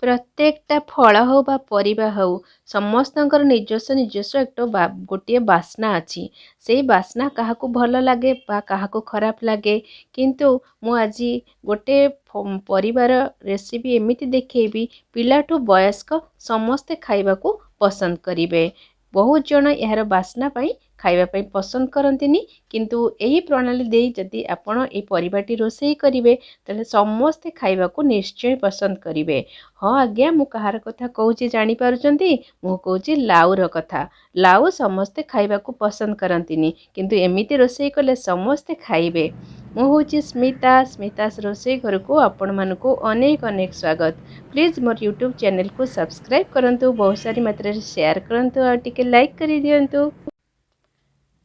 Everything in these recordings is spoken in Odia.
ପ୍ରତ୍ୟେକଟା ଫଳ ହେଉ ବା ପରିବା ହେଉ, ସମସ୍ତଙ୍କର ନିଜସ୍ୱ ନିଜସ୍ୱ ଏକ ଗୋଟିଏ ବାସ୍ନା ଅଛି। ସେଇ ବାସ୍ନା କାହାକୁ ଭଲ ଲାଗେ ବା କାହାକୁ ଖରାପ ଲାଗେ। କିନ୍ତୁ ମୁଁ ଆଜି ଗୋଟେ ପରିବାର ରେସିପି ଏମିତି ଦେଖେଇବି, ପିଲାଠୁ ବୟସ୍କ ସମସ୍ତେ ଖାଇବାକୁ ପସନ୍ଦ କରିବେ। ବହୁତ ଜଣ ଏହାର ବାସ୍ନା ପାଇଁ ଖାଇବା ପାଇଁ ପସନ୍ଦ କରନ୍ତିନି, କିନ୍ତୁ ଏହି ପ୍ରଣାଳୀ ଦେଇ ଯଦି ଆପଣ ଏଇ ପରିବାଟି ରୋଷେଇ କରିବେ, ତାହେଲେ ସମସ୍ତେ ଖାଇବାକୁ ନିଶ୍ଚୟ ପସନ୍ଦ କରିବେ। ହଁ ଆଜ୍ଞା, ମୁଁ କାହାର କଥା କହୁଛି ଜାଣିପାରୁଛନ୍ତି? ମୁଁ କହୁଛି ଲାଉର କଥା। ଲାଉ ସମସ୍ତେ ଖାଇବାକୁ ପସନ୍ଦ କରନ୍ତିନି, କିନ୍ତୁ ଏମିତି ରୋଷେଇ କଲେ ସମସ୍ତେ ଖାଇବେ। ମୁଁ ହେଉଛି ସ୍ମିତା, ସ୍ମିତାସ୍ ରୋଷେଇ ଘରକୁ ଆପଣମାନଙ୍କୁ ଅନେକ ଅନେକ ସ୍ୱାଗତ। ପ୍ଲିଜ୍ ମୋର ୟୁଟ୍ୟୁବ୍ ଚ୍ୟାନେଲକୁ ସବସ୍କ୍ରାଇବ୍ କରନ୍ତୁ, ବହୁତ ସାରି ମାତ୍ରାରେ ସେୟାର କରନ୍ତୁ ଆଉ ଟିକେ ଲାଇକ୍ କରିଦିଅନ୍ତୁ।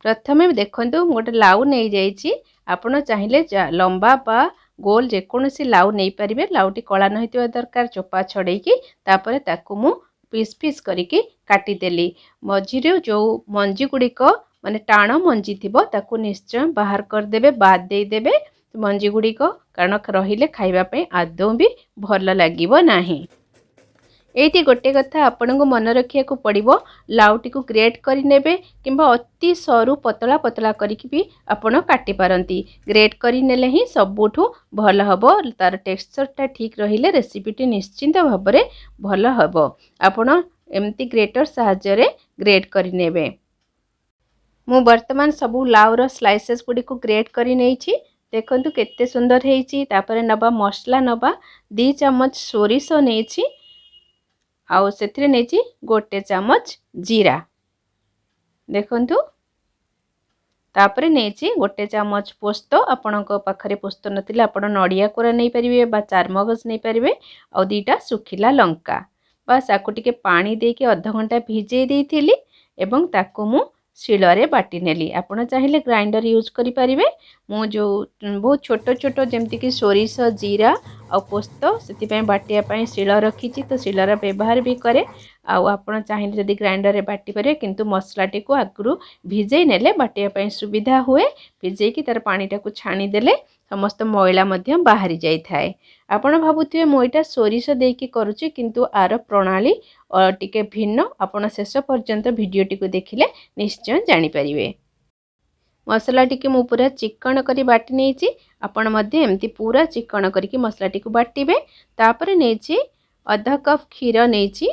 ପ୍ରଥମେ ଦେଖନ୍ତୁ, ମୁଁ ଗୋଟେ ଲାଉ ନେଇଯାଇଛି। ଆପଣ ଚାହିଁଲେ ଲମ୍ବା ବା ଗୋଲ ଯେକୌଣସି ଲାଉ ନେଇପାରିବେ। ଲାଉଟି କଳା ନ ହେଇଥିବା ଦରକାର। ଚୋପା ଛଡ଼େଇକି ତାପରେ ତାକୁ ମୁଁ ପିସ୍ ପିସ୍ କରିକି କାଟିଦେଲି। ମଝିରୁ ଯେଉଁ ମଞ୍ଜି ଗୁଡ଼ିକ, ମାନେ ଟାଣ ମଞ୍ଜି ଥିବ, ତାକୁ ନିଶ୍ଚୟ ବାହାର କରିଦେବେ, ବାଦ ଦେଇଦେବେ ମଞ୍ଜି ଗୁଡ଼ିକ, କାରଣ ରହିଲେ ଖାଇବା ପାଇଁ ଆଦୌ ବି ଭଲ ଲାଗିବ ନାହିଁ। ଏଇଠି ଗୋଟେ କଥା ଆପଣଙ୍କୁ ମନେ ରଖିବାକୁ ପଡ଼ିବ, ଲାଉଟିକୁ ଗ୍ରେଟ୍ କରିନେବେ କିମ୍ବା ଅତି ସରୁ ପତଳା ପତଳା କରିକି ବି ଆପଣ କାଟିପାରନ୍ତି। ଗ୍ରେଟ୍ କରିନେଲେ ହିଁ ସବୁଠୁ ଭଲ ହେବ। ତା'ର ଟେକ୍ସଚର୍ଟା ଠିକ୍ ରହିଲେ ରେସିପିଟି ନିଶ୍ଚିନ୍ତ ଭାବରେ ଭଲ ହେବ। ଆପଣ ଏମିତି ଗ୍ରେଟର୍ ସାହାଯ୍ୟରେ ଗ୍ରେଟ୍ କରିନେବେ। ମୁଁ ବର୍ତ୍ତମାନ ସବୁ ଲାଉର ସ୍ଲାଇସେସ୍ ଗୁଡ଼ିକୁ ଗ୍ରେଟ୍ କରି ନେଇଛି। ଦେଖନ୍ତୁ କେତେ ସୁନ୍ଦର ହେଇଛି। ତାପରେ ନେବା ମସଲା। ନେବା 2 ଚାମଚ ସୋରିଷ ନେଇଛି, ଆଉ ସେଥିରେ ନେଇଛି 1 ଚାମଚ ଜିରା। ଦେଖନ୍ତୁ, ତାପରେ ନେଇଛି 1 ଚାମଚ ପୋସ୍ତ। ଆପଣଙ୍କ ପାଖରେ ପୋସ୍ତ ନଥିଲେ ଆପଣ ନଡ଼ିଆ କୋରା ନେଇପାରିବେ ବା ଚାରମଗଜ ନେଇପାରିବେ, ଆଉ 2ଟା ଶୁଖିଲା ଲଙ୍କା। ବାସ୍, ଆକୁ ଟିକେ ପାଣି ଦେଇକି ଅଧଘଣ୍ଟା ଭିଜେଇ ଦେଇଥିଲି ଏବଂ ତାକୁ ମୁଁ ଶିଳରେ ବାଟି ନେଲି। ଆପଣ ଚାହିଁଲେ ଗ୍ରାଇଣ୍ଡର ୟୁଜ୍ କରିପାରିବେ। ମୁଁ ଯେଉଁ ବହୁତ ଛୋଟ ଛୋଟ, ଯେମିତିକି ସୋରିଷ, ଜିରା ଆଉ ପୋସ୍ତ, ସେଥିପାଇଁ ବାଟିବା ପାଇଁ ଶିଳ ରଖିଛି, ତ ଶିଳର ବ୍ୟବହାର ବି କରେ। ଆଉ ଆପଣ ଚାହିଁଲେ ଯଦି ଗ୍ରାଇଣ୍ଡରରେ ବାଟି ପାରିବେ, କିନ୍ତୁ ମସଲାଟିକୁ ଆଗରୁ ଭିଜେଇ ନେଲେ ବାଟିବା ପାଇଁ ସୁବିଧା ହୁଏ। ଭିଜେଇକି ତା'ର ପାଣିଟାକୁ ଛାଣିଦେଲେ ସମସ୍ତ ମଇଳା ମଧ୍ୟ ବାହାରି ଯାଇଥାଏ। ଆପଣ ଭାବୁଥିବେ ମୁଁ ଏଇଟା ସୋରିଷ ଦେଇକି କରୁଛି, କିନ୍ତୁ ଆର ପ୍ରଣାଳୀ ଟିକେ ଭିନ୍ନ। ଆପଣ ଶେଷ ପର୍ଯ୍ୟନ୍ତ ଭିଡ଼ିଓଟିକୁ ଦେଖିଲେ ନିଶ୍ଚୟ ଜାଣିପାରିବେ। ମସଲାଟିକୁ ମୁଁ ପୁରା ଚିକଣ କରି ବାଟି ନେଇଛି। ଆପଣ ମଧ୍ୟ ଏମିତି ପୁରା ଚିକଣ କରିକି ମସଲାଟିକୁ ବାଟିବେ। ତାପରେ ନେଇଛି ଅଧ କପ୍ କ୍ଷୀର ନେଇଛି,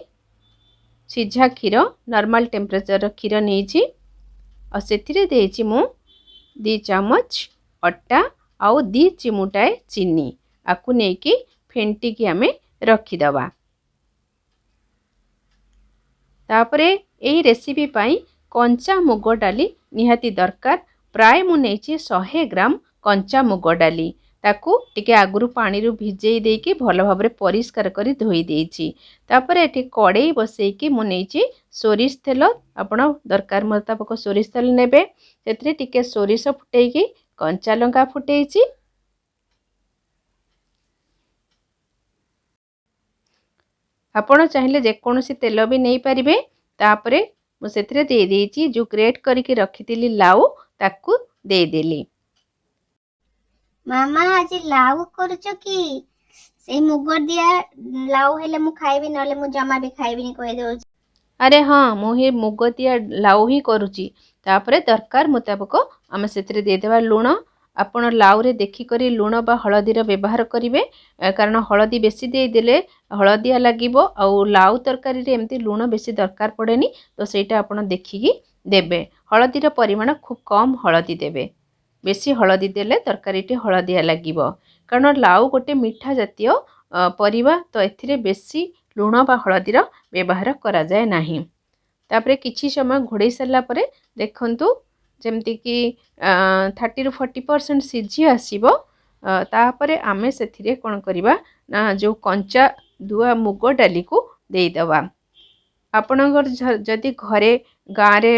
ସିଝା କ୍ଷୀର, ନର୍ମାଲ୍ ଟେମ୍ପରେଚର୍ର କ୍ଷୀର ନେଇଛି। ଆଉ ସେଥିରେ ଦେଇଛି ମୁଁ 2 ଚାମଚ ଅଟା ଆଉ 2 ଚିମୁଟାଏ ଚିନି। ଆକୁ ନେଇକି ଫେଣ୍ଟିକି ଆମେ ରଖିଦେବା। ତାପରେ ଏହି ରେସିପି ପାଇଁ କଞ୍ଚା ମୁଗ ଡାଲି ନିହାତି ଦରକାର। ପ୍ରାୟ ମୁଁ ନେଇଛି 100 ଗ୍ରାମ କଞ୍ଚା ମୁଗ ଡାଲି। ତାକୁ ଟିକେ ଆଗରୁ ପାଣିରୁ ଭିଜେଇ ଦେଇକି ଭଲ ଭାବରେ ପରିଷ୍କାର କରି ଧୋଇ ଦେଇଛି। ତାପରେ ଏଠି କଡ଼େଇ ବସେଇକି ମୁଁ ନେଇଛି ସୋରିଷ ତେଲ। ଆପଣ ଦରକାର ମୁତାବକ ସୋରିଷ ତେଲ ନେବେ। ସେଥିରେ ଟିକେ ସୋରିଷ ଫୁଟେଇକି କଞ୍ଚା ଲଙ୍କା ଫୁଟେଇଛି। ଆପଣ ଚାହିଁଲେ ଯେକୌଣସି ତେଲ ବି ନେଇପାରିବେ। ତାପରେ ମୁଁ ସେଥିରେ ଦେଇଦେଇଛି ଯେଉଁ ଗ୍ରେଟ୍ କରିକି ରଖିଥିଲି ଲାଉ, ତାକୁ ଦେଇଦେଲି। ମାମା, ଆଜି ଲାଉ କରୁଛ କି? ସେଇ ମୁଗ ଦିଆ ଲାଉ ହେଲେ ମୁଁ ଖାଇବି, ନହେଲେ ମୁଁ ଜମା ବି ଖାଇବିନି, କହିଦେଉଛି। ଆରେ ହଁ, ମୁଁ ହିଁ ମୁଗ ଦିଆ ଲାଉ ହିଁ କରୁଛି। ତାପରେ ଦରକାର ମୁତାବକ ଆମେ ସେଥିରେ ଦେଇଦେବା ଲୁଣ। ଆପଣ ଲାଉରେ ଦେଖିକରି ଲୁଣ ବା ହଳଦୀର ବ୍ୟବହାର କରିବେ, କାରଣ ହଳଦୀ ବେଶୀ ଦେଇଦେଲେ ହଳଦିଆ ଲାଗିବ, ଆଉ ଲାଉ ତରକାରୀରେ ଏମିତି ଲୁଣ ବେଶୀ ଦରକାର ପଡ଼େନି, ତ ସେଇଟା ଆପଣ ଦେଖିକି ଦେବେ। ହଳଦୀର ପରିମାଣ ଖୁବ୍ କମ୍ ହଳଦୀ ଦେବେ। ବେଶୀ ହଳଦୀ ଦେଲେ ତରକାରୀଟି ହଳଦିଆ ଲାଗିବ, କାରଣ ଲାଉ ଗୋଟେ ମିଠା ଜାତୀୟ ପରିବା, ତ ଏଥିରେ ବେଶୀ ଲୁଣ ବା ହଳଦୀର ବ୍ୟବହାର କରାଯାଏ ନାହିଁ। ତାପରେ କିଛି ସମୟ ଘୋଡ଼େଇ ସାରିଲା ପରେ ଦେଖନ୍ତୁ ଯେମିତିକି 30ରୁ 40% ସିଝି ଆସିବ। ତାପରେ ଆମେ ସେଥିରେ କ'ଣ କରିବା ନା ଯେଉଁ କଞ୍ଚା ଧୁଆ ମୁଗ ଡାଲିକୁ ଦେଇଦେବା। ଆପଣଙ୍କର ଯଦି ଘରେ ଗାଁରେ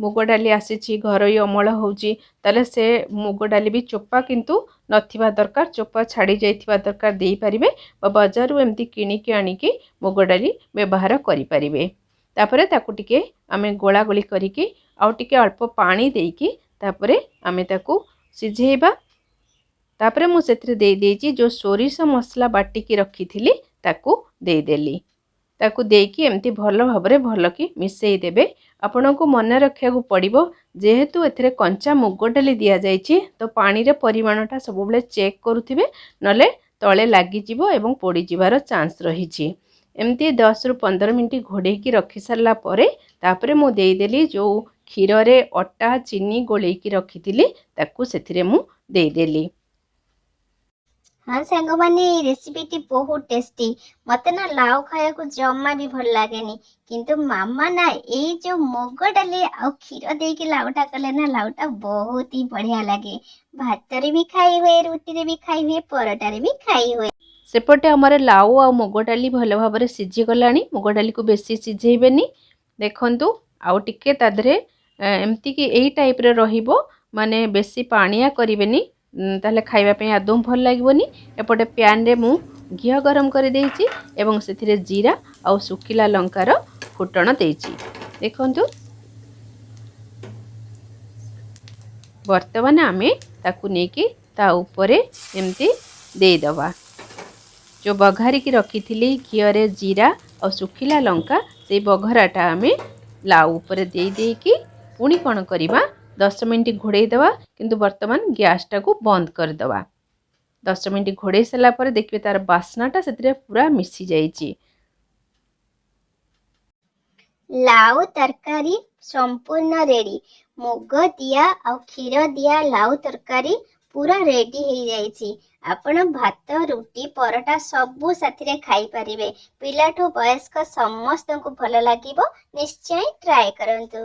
ମୁଗ ଡାଲି ଆସିଛି, ଘରୋଇ ଅମଳ ହେଉଛି, ତାହେଲେ ସେ ମୁଗ ଡାଲି ବି ଚୋପା କିନ୍ତୁ ନଥିବା ଦରକାର, ଚୋପା ଛାଡ଼ି ଯାଇଥିବା ଦରକାର, ଦେଇପାରିବେ ବା ବଜାରରୁ ଏମିତି କିଣିକି ଆଣିକି ମୁଗ ଡାଲି ବ୍ୟବହାର କରିପାରିବେ। ତାପରେ ତାକୁ ଟିକେ ଆମେ ଗୋଳାଗୋଳି କରିକି ଆଉ ଟିକେ ଅଳ୍ପ ପାଣି ଦେଇକି ତାପରେ ଆମେ ତାକୁ ସିଝେଇବା। ତାପରେ ମୁଁ ସେଥିରେ ଦେଇଦେଇଛି ଯେଉଁ ସୋରିଷ ମସଲା ବାଟିକି ରଖିଥିଲି, ତାକୁ ଦେଇଦେଲି। ତାକୁ ଦେଇକି ଏମିତି ଭଲ ଭାବରେ ଭଲକି ମିଶାଇ ଦେବେ। ଆପଣଙ୍କୁ ମନେ ରଖିବାକୁ ପଡ଼ିବ, ଯେହେତୁ ଏଥିରେ କଞ୍ଚା ମୁଗ ଡାଲି ଦିଆଯାଇଛି, ତ ପାଣିର ପରିମାଣଟା ସବୁବେଳେ ଚେକ୍ କରୁଥିବେ, ନହେଲେ ତଳେ ଲାଗିଯିବ ଏବଂ ପୋଡ଼ିଯିବାର ଚାନ୍ସ ରହିଛି। ଏମିତି 10ରୁ 15 ମିନିଟ୍ ଘୋଡ଼େଇକି ରଖି ସାରିଲା ପରେ ତାପରେ ମୁଁ ଦେଇଦେଲି ଯେଉଁ କ୍ଷୀରରେ ଅଟା ଚିନି ଗୋଳେଇକି ରଖିଥିଲି, ତାକୁ ସେଥିରେ ମୁଁ ଦେଇଦେଲି। ହଁ ସାଙ୍ଗମାନେ, ଏଇ ରେସିପିଟି ବହୁତ ଟେଷ୍ଟି। ମୋତେ ନା ଲାଉ ଖାଇବାକୁ ଜମା ବି ଭଲ ଲାଗେନି, କିନ୍ତୁ ମାମା ନା ଏଇ ଯେଉଁ ମୁଗ ଡାଲି ଆଉ କ୍ଷୀର ଦେଇକି ଲାଉଟା କଲେ ନା, ଲାଉଟା ବହୁତ ହି ବଢ଼ିଆ ଲାଗେ। ଭାତରେ ବି ଖାଇ ହୁଏ, ରୁଟିରେ ବି ଖାଇ ହୁଏ, ପରଟାରେ ବି ଖାଇ ହୁଏ। ସେପଟେ ଆମର ଲାଉ ଆଉ ମୁଗ ଡାଲି ଭଲ ଭାବରେ ସିଝିଗଲାଣି। ମୁଗ ଡାଲିକୁ ବେଶୀ ସିଝେଇବେନି। ଦେଖନ୍ତୁ, ଆଉ ଟିକେ ତା ଦେହରେ ଏମିତିକି ଏଇ ଟାଇପ୍ର ରହିବ, ମାନେ ବେଶୀ ପାଣିଆ କରିବେନି, ତାହେଲେ ଖାଇବା ପାଇଁ ଆଦୌ ଭଲ ଲାଗିବନି। ଏପଟେ ପ୍ୟାନ୍ରେ ମୁଁ ଘିଅ ଗରମ କରିଦେଇଛି ଏବଂ ସେଥିରେ ଜିରା ଆଉ ଶୁଖିଲା ଲଙ୍କାର ଫୁଟଣ ଦେଇଛି। ଦେଖନ୍ତୁ, ବର୍ତ୍ତମାନ ଆମେ ତାକୁ ନେଇକି ତା ଉପରେ ଏମିତି ଦେଇଦେବା। ଯେଉଁ ବଘାରିକି ରଖିଥିଲି ଘିଅରେ ଜିରା ଆଉ ଶୁଖିଲା ଲଙ୍କା, ସେଇ ବଘରାଟା ଆମେ ଲାଉ ଉପରେ ଦେଇ ଦେଇକି ପୁଣି କ'ଣ କରିବା, 10 ମିନିଟ୍ ଘୋଡ଼େଇ ଦେବା। କିନ୍ତୁ ବର୍ତ୍ତମାନ ଗ୍ୟାସ୍ଟାକୁ ବନ୍ଦ କରିଦେବା। 10 ମିନିଟ୍ ଘୋଡ଼େଇ ସାରିଲା ପରେ ଦେଖିବେ ତାର ବାସ୍ନାଟା ସେଥିରେ ପୁରା ମିଶି ଯାଇଛି। ଲାଉ ତରକାରୀ ସମ୍ପୂର୍ଣ୍ଣ ରେଡ଼ି। ମୁଗ ଦିଆ ଆଉ କ୍ଷୀର ଦିଆ ଲାଉ ତରକାରୀ ପୁରା ରେଡ଼ି ହେଇଯାଇଛି। ଆପଣ ଭାତ, ରୁଟି, ପରଟା ସବୁ ସାଥିରେ ଖାଇପାରିବେ। ପିଲାଠୁ ବୟସ୍କ ସମସ୍ତଙ୍କୁ ଭଲ ଲାଗିବ। ନିଶ୍ଚୟ ଟ୍ରାଏ କରନ୍ତୁ।